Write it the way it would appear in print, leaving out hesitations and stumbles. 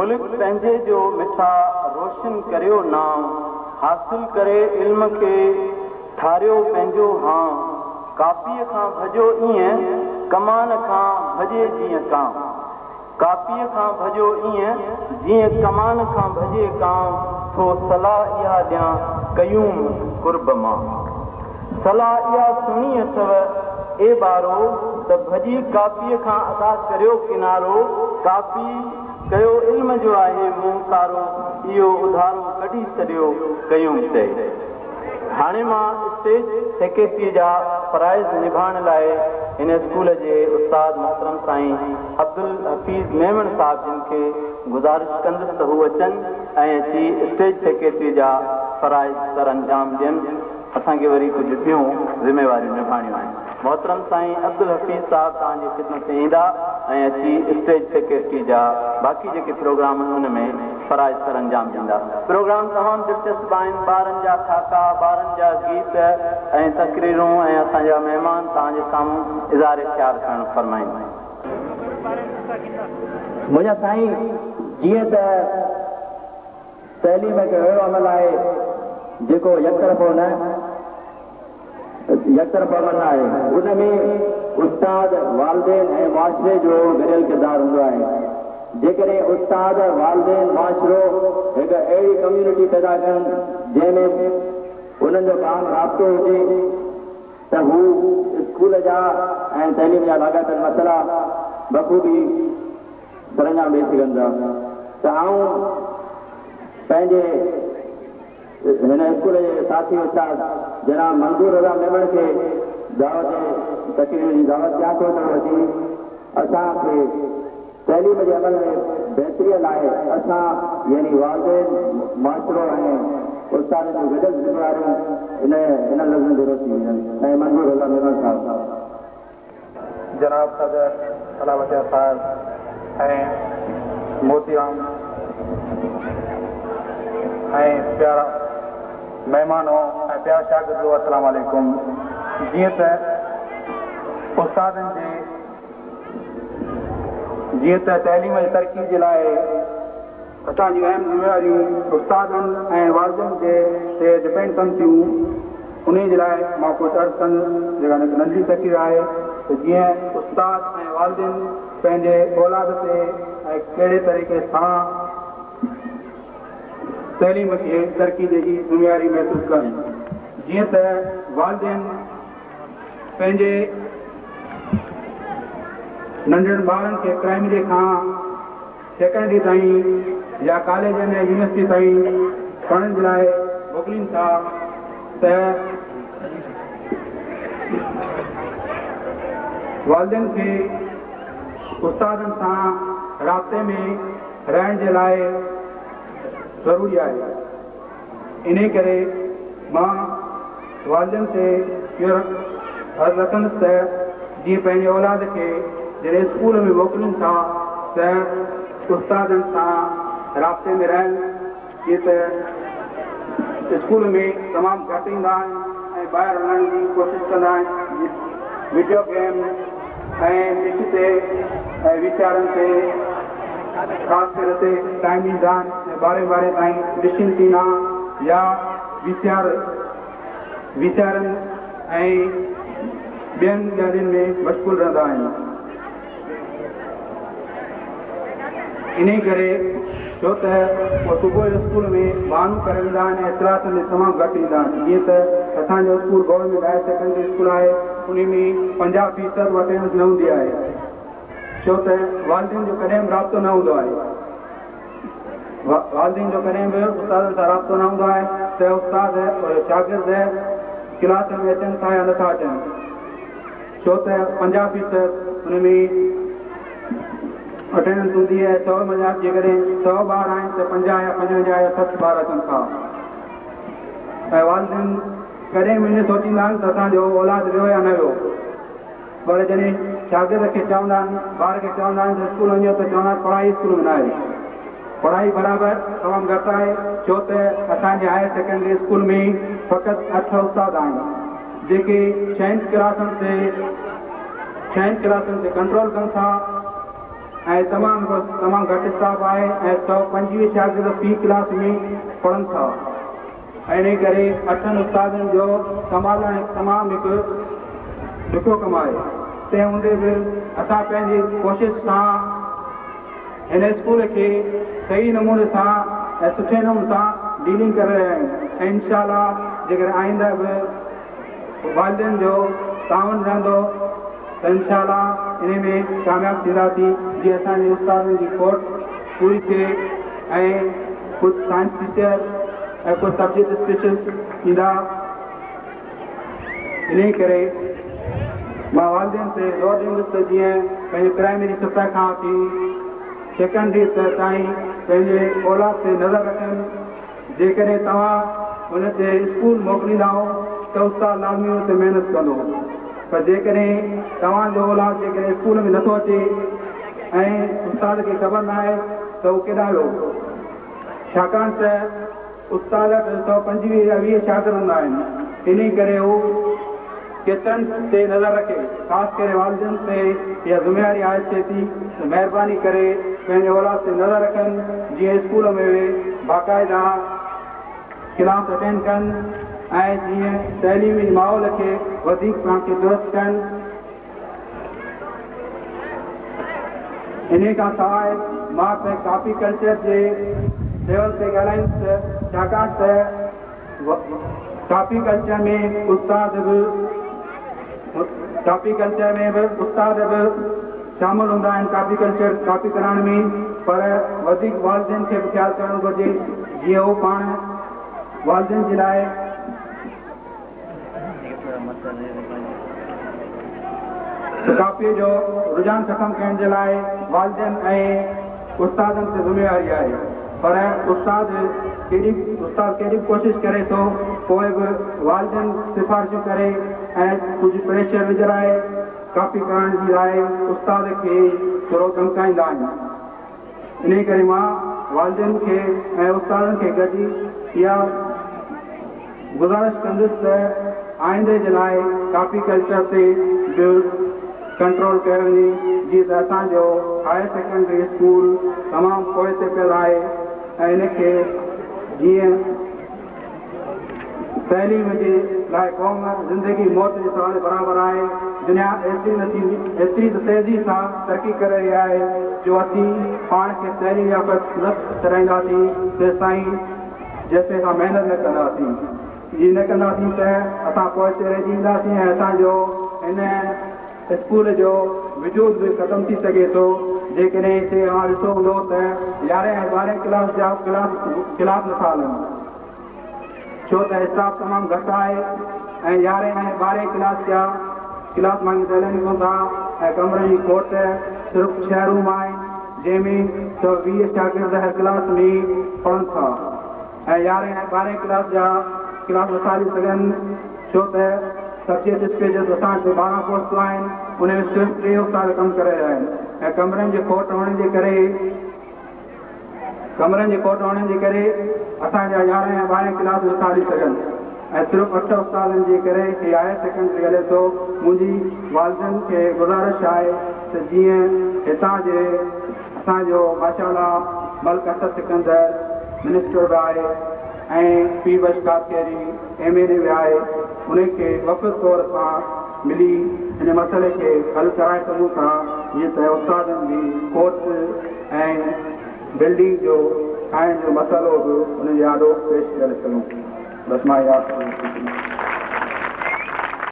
ملڪ پنهنجي جو مٺا روشن ڪريو نانء، حاصل ڪري علم کي ٺاريو پنهنجو هانء، ڪاپيء کان ڀڄو ايئن، ڪمان کان ڀڄي جيئن ڪانء. ڪاپيء کان ڀڄو ايئن، جيئن ڪمان کان ڀڄي ڪانء، ٿو صلاح اها ڏيان، قيوم قرب مان. صلاح اها سڻي اٿو، اي ٻارو، ته ڀڄي ڪاپيء کان ادا ڪريو ڪنارو، ڪاپي ڪيو علم جو آهي منهن ڪارو، اهو اڌارو ڪڍي ڇڏيو، قيوم چئي. هاڻي مان اسٽيج سيڪريٽريء جا فرائض نڀائڻ لاء هن اسڪول جي استاد محترم سائين عبدالحفيظ ميمڻ صاحب جن کي گذارش ڪندس ته هو اچن ۽ اچي اسٽيج سيڪريٽريء جا فرائض سرانجام ڏين. اسان کي وري ڪجهه ٻيون ذميواريون نڀائڻيون آهن. محترم سائين عبدالحفيظ صاحب توهان جي خدمت ۾ ايندا ۽ اچي اسٽيج سيڪريٽري جا باقي جيڪي پروگرام آهن ان ۾ فرائض سرانجام ڏيندا. پروگرام تمام دلچسپ آهن، ٻارن جا خاڪا، ٻارن جا گيت ۽ تقريرون ۽ اسان جا مهمان توهان جي سامهون اظهار خيال ڪرڻ فرمائيندا. منهنجا سائين جيئن ته تعليم هڪ اهڙو عمل آهي جيڪو يڪطرفو نه يڪطرفو عمل نه آهي ان ۾ استاد، والدين ۽ معاشري جو گڏيل ڪردار هوندو آهي. جيڪڏهن استاد، والدين، معاشرو هڪ اهڙي ڪميونٽي پيدا ڪن جنهن ۾ انهن جو باهم رابطو هجي ته هو اسڪول جا ۽ تعليم جا لاڳاپيل مسئلا بخوبي سرانجام ڏئي سگهن ٿا ته آئون پنهنجي هن اسڪول جي ساٿي استاد جناب منظور رضا ميمڻ کي دعوت تقرير جي دعوت ڏيان ٿو ته هو اچي اسان کي تعليم جي عمل ۾ بهتريء لاء اسان يعني والدين، معاشرو ۽ استادن جون گڏيل ذميواريون ان انهن لفظن تي روشني وجهن. سائين منظور رضا ميمڻ صاحب. جناب صدر الله صاحب ۽ موتيرام ۽ پيارا مهمانو ۽ پيارا شاگردو السلام عليڪم. جيئن ته استادن جي جيئن ته تعليم جي ترقي جي لاء اسان جون اهم ذميواريون استادن ۽ والدين جي تي ڊپينڊ ڪن ٿيون، انهي جي لاء مان ڪجهه عرض ڪندس جيڪا هڪ ننڍڙي تقرير آهي ته جيئن استاد ۽ والدين پنهنجي اولاد تي ۽ ڪهڙي طريقي سان تعليم کي ترقي جي ذميواري محسوس ڪن. جيئن ته والدين پنهنجي ننڍڙن ٻارن کي پرائمري کان سيڪنڊري تائين يا ڪاليجن ۽ يونيورسٽي تائين پڙهڻ جي لاء موڪلين ٿا ته والدين کي استادن سان رابطي ۾ رهڻ جي لاء ضروري آهي. انهي ڪري مان والدين تي اهو عرض رکندس ته جيئن پنهنجي اولاد کي جڏهن اسڪول ۾ موڪلين ٿا ته استادن سان رابطي ۾ رهن، جيئن ته اسڪول ۾ تمام گهٽ ايندا آهن ۽ ٻاهر هلڻ جي ڪوشش ڪندا آهن، وڊيو گيم ۽ ڊش تي ۽ وي سي آرن تي خاص طور تي ٽائيم ڏيندا آهن ۽ ٻارهين ٻارهين تائين ڊشن ٽينا يا وي سي آر وي سي آرن ۽ ٻين ڳالهين ۾ مشغول رهندا آهن. انهي ڪري ڇو ته هو صبح جو اسڪول ۾ بهانو ڪري ويندا آهن ۽ ڪلاسن ۾ تمام گهٽ ايندا آهن. جيئن ته اسان جو school government higher secondary school آهي انهي ۾ 50 فيصد اٽينڊنس نه هوندي آهي ڇو ته والدين جو ڪڏهن به رابطو نه هوندو آهي. والدين جو ڪڏهن به استادن سان رابطو نه هوندو آهي ته استاد شاگرد ڪلاسن ۾ اچن ٿا يا نٿا اچن. ڇو ته 50 فيصد ان ۾ اٽينڊنس هوندي آهي، سئو منجهان جيڪڏهن سئو ٻار آهن ته 50 يا 55 يا 60 ٻار اچن ٿا ۽ والدين ڪڏهن به نه سوچيندا آهن ته اسان جو اولاد ويو يا نه ويو پر جڏهن شاگرد کي چوندا آهن ٻار کي چوندا آهن ته اسڪول وڃو ته چوندا آهن پڙهائي اسڪول ۾ نه آهي. پڙهائي برابر تمام گهٽ آهي ڇو ته اسان جي هائير سيڪنڊري اسڪول ۾ فقط اٺ استاد آهن جيڪي ڇهن ڪلاسن تي ڇهن ڪلاسن تي ڪنٽرول ڪن ٿا. ۽ تمام تمام گهٽ اسٽاف آهي ۽ 125 شاگرد في ڪلاس ۾ پڙهن ٿا ۽ انهي ڪري اٺن استادن جو سنڀالڻ تمام هڪ ڏکيو ڪم آهي. تنهن هوندي به اسان پنهنجي ڪوشش سان هن اسڪول کي صحيح نموني سان ۽ سٺي نموني سان ڊيلنگ ڪري رهيا آهيون ۽ انشاء الله جيڪڏهن آئنده به والدين جو تعاون رهندو ته انشاء الله انهي ۾ ڪامياب ٿينداسين، جيئن اسان جي استادن جي کوٽ پوري ٿئي ۽ ڪجهه سائنس ٽيچر ۽ ڪجهه سبجيڪٽ اسپيشلسٽ ايندا. انهي ڪري مان والدين تي زور ڏيندس ته جيئن پنهنجي پرائمري سطح کان وٺي سيڪنڊري سطح تائين پنهنجي اولاد تي نظر رکن. جيڪڏهن توهان ان کي اسڪول موڪليندائو ته استاد لازمي ان تي محنت ڪندو، پر جيڪڏهن توهان جو اولاد جيڪڏهن اسڪول ۾ نٿو اچي ۽ استاد کي خبر ناهي ته هو ڪيڏانهن ويو، ڇاڪاڻ ته استاد وٽ 125 يا 20 شاگرد هوندا آهن، انهي ڪري هو ڪيترن تي نظر رکي، خاص ڪري والدين تي اها ذميواري عائد ٿئي ٿي ته مهرباني ڪري پنهنجي اولاد تي نظر رکن جيئن اسڪول ۾ اهي باقاعده ڪلاس اٽينڊ ڪن ۽ جيئن تعليمي ماحول کي وڌيڪ پاڻ کي درست ڪن. انهي کان سواء مان ته ڪاپي ڪلچر جي ليول تي ڳالهائيندس ڇاڪاڻ ته ڪاپي ڪلچر ۾ استاد به ڪاپي ڪلچر ۾ به استاد به شامل هوندا آهن ڪاپي ڪلچر ڪاپي ڪرائڻ ۾ پر وڌيڪ والدين کي به خيال ڪرڻ گهرجي جيئن هو پاڻ والدين جي لاء ڪاپيء جو رجحان ختم ڪرڻ جي لاء والدين ۽ استادن تي ذميواري آهي پر استاد ڪيڏي استاد ڪيڏي به ڪوشش ڪري ٿو پوء به والدين سفارشون ڪري ۽ ڪجهه پريشر وجهرائي ڪاپي ڪرائڻ جي لاء استاد کي ٿورو ڌمڪائيندا آهن. انهيء ڪري مان والدين کي ۽ استادن کي گڏجي اها گذارش ڪندس ته آئيندي جي لاء ڪاپي ڪلچر تي به ڪنٽرول ڪيو وڃي جيئن ته اسان جو هائر سيڪنڊري اسڪول تمام پوئتي پيل آهي ۽ ان کي جيئن تعليم جي لاء قوم زندگي موت جي سوال برابر آهي. دنيا ايتري نه ٿيندي ايتري ته تيزي سان ترقي ڪري رهي آهي جو اسين پاڻ کي تعليم يافته نه سڏائينداسين تيستائين جيستائين اسان محنت نه ڪنداسين. جي نه ڪنداسين ته اسان پوئتي رهجي وينداسين ۽ اسان جو هن اسڪول جو وجود به ختم ٿي سگهي ٿو. جيڪڏهن هتي اوهان ڏٺو هوندو ته يارهين ۽ ٻارهين ڪلاس جا ڪلاس ڪلاس نٿا هلن ڇو ته اسٽاف تمام گهٽ آهي ۽ يارهين ۽ ٻارهين ڪلاس جا ڪلاس مانگي ته هلن ئي ڪونه ٿا ۽ ڪمرن جي کوٽ صرف ڇهه روم آهن جنهن ۾ 120 شاگرد هر ڪلاس ۾ پڙهن ٿا ۽ يارهين ۽ ٻارهين ڪلاس جا ڪلاس نٿا هلي سگهن ڇو ته سبجيڪٽ اسپيشلسٽ اسان وٽ 12 پوسٽون آهن ان ۾ صرف ٽي استاد ڪم ڪري رهيا آهن ۽ ڪمرن جي کوٽ هئڻ جي ڪري ڪمرن جي کوٽ هئڻ جي ڪري اسان جا يارهين ۽ ٻارهين ڪلاس نٿا هلي سگهن ۽ صرف اٺ استادن جي ڪري هي هائر سيڪنڊري هلي ٿو. منهنجي والدين کي گذارش آهي ته جيئن هتان جي اسان جو ماشاء الله ملڪ اسد سڪندر منسٽر به آهي ۽ پير بخش خاصخيلي ايم اين اي به آهي انهي کي وفد طور سان ملي ان مسئلي کي حل ڪرائي سگهون ٿا جيئن ته استادن جي کوٽ ۽ بلڊنگ جو ٺاهڻ جو مسئلو به انهن جي آڏو پيش ڪري سگهون. بس مان اها.